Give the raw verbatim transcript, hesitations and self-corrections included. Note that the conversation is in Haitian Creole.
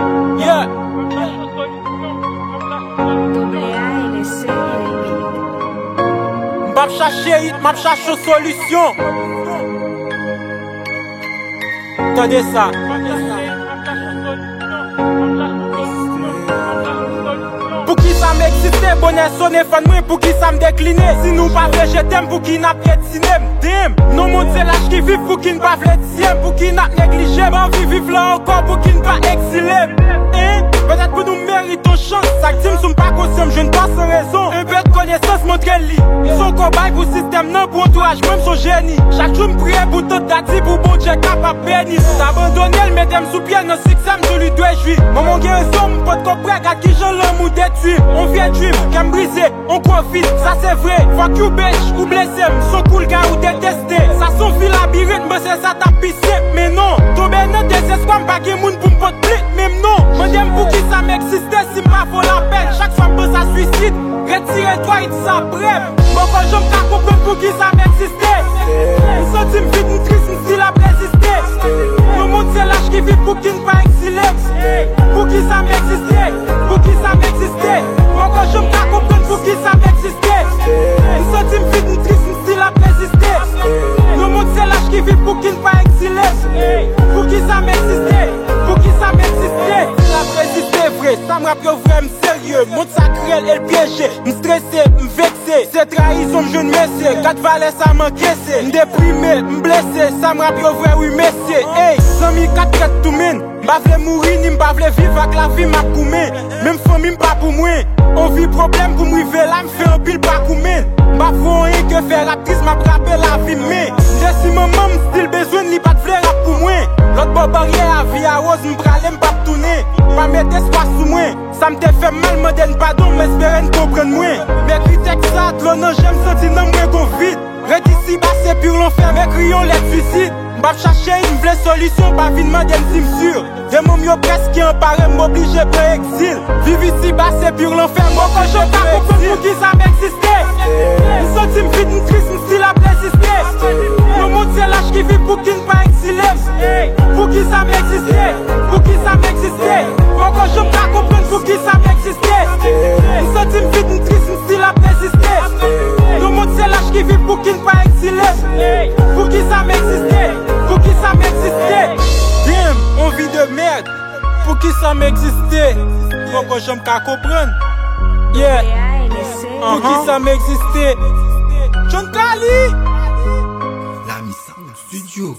Yeah. M p ap chache it, m ap chache yon solisyon. Tande sa. Poukisa m egziste? Bonè sone fòn mwen, poukisa m dekline? Si nou pa vle jete m, pouki n ap retire m? Damn! Non, mond se lach ki viv, pouki n pa vle tiye m? Pouki n ap neglije m? Anvi viv la ankò, pouki n pa egzile m? Hein? Petèt pou nou merite yon chans. Sa k di m si m pa konsyan, m jwenn tò san rezon. Yon bèl konesans montre li. M se yon kobay pou sistèm nan, pou antouraj mwen, m se yon jeni. Chak jou m priye pou tantatib, pou Bondye kapab beni m. M abandone l, mete m sou pye nan siksè, m di w li dwe jwi. Manman w gen rezon, m potko prè, gad kijan lanmou detwi m. On vye dream, kè m brize, on kò vid, sa se vre. Fuck you bitch, ou blese m, se on cool guy ou deteste. Sa se on vi labirent, m panse sa t ap pi senp, men non. Tonbe nan dezespwa, m pa gen moun pou m pot plen menm non. Mande m poukisa m egziste si m pa vo lapèn. Chak fwa m panse a swisid, retire twa it sa prè m. M poko janm ka konprann poukisa m egziste. M santi m vid, m tris, m still ap reziste. Yon mond se lach ki viv, pouki n pa egzile m? Poukisa m egziste? Poukisa m egziste? M poko janm ka konprann poukisa m egziste. M santi m vid, m tris, m still ap reziste. Yon mond se lach ki viv, pouki n pa egzile m? Poukisa m egziste? Poukisa m egziste? M ap reziste vre, sa m rap yo vrè, m serye. Mond sa kriyèl e l pyeje. M strese, m vekse, se trayizon m jwenn mesye. Gad valè sa m ankese. M deprime, m blese, sa m rap yo vrè wi mesye. Ey, zanmi ka trèt tou men. M pa vle mouri, ni m pa vle viv ak lavi m ap goumen. Menm fanmi m pa pou mwen. On vi pwoblèm pou m rive la, m fè anpil pa goumen. M pa pou anyen ke fè rap tris, m ap rape lavi m men. M desi manman m, still bezwen l, li pa t vle rap pou mwen. Lòt bò baryè a, vi a woz, m prale, m p ap tounen. Pa met espwa sou mwen. Sa m te fè m mal, mande n padon, m espere n konprann mwen. M ekri tèks sa, dlo nan je m, santi nan mwen gon vid. Redi siba se pi lanfè, m ekri yon lèt swisid. M p ap chache, m vle solisyon, pa vin mande m si m si. De manm yo prèske anpare m, m oblije pran egzil. Viv isiba se pi lanfè, m poko janm ka konprann poukisa m egziste. M santi m vid, m tris, m still ap reziste. Yon mond se lach ki viv, pouki n pa egzile m? Poukisa m egziste? Poukisa m egziste? M poko janm ka konprann poukisa m egziste. M santi m vid, m tris, m still ap reziste. Yon mond se lach ki viv, pouki n pa egzile m? Poukisa m egziste? Poukisa m egziste? Damn, on vi de mèd. Poukisa m egziste? M poko janm ka konprann. Yeah. Poukisa m egziste? John Cali. La Misa Studio.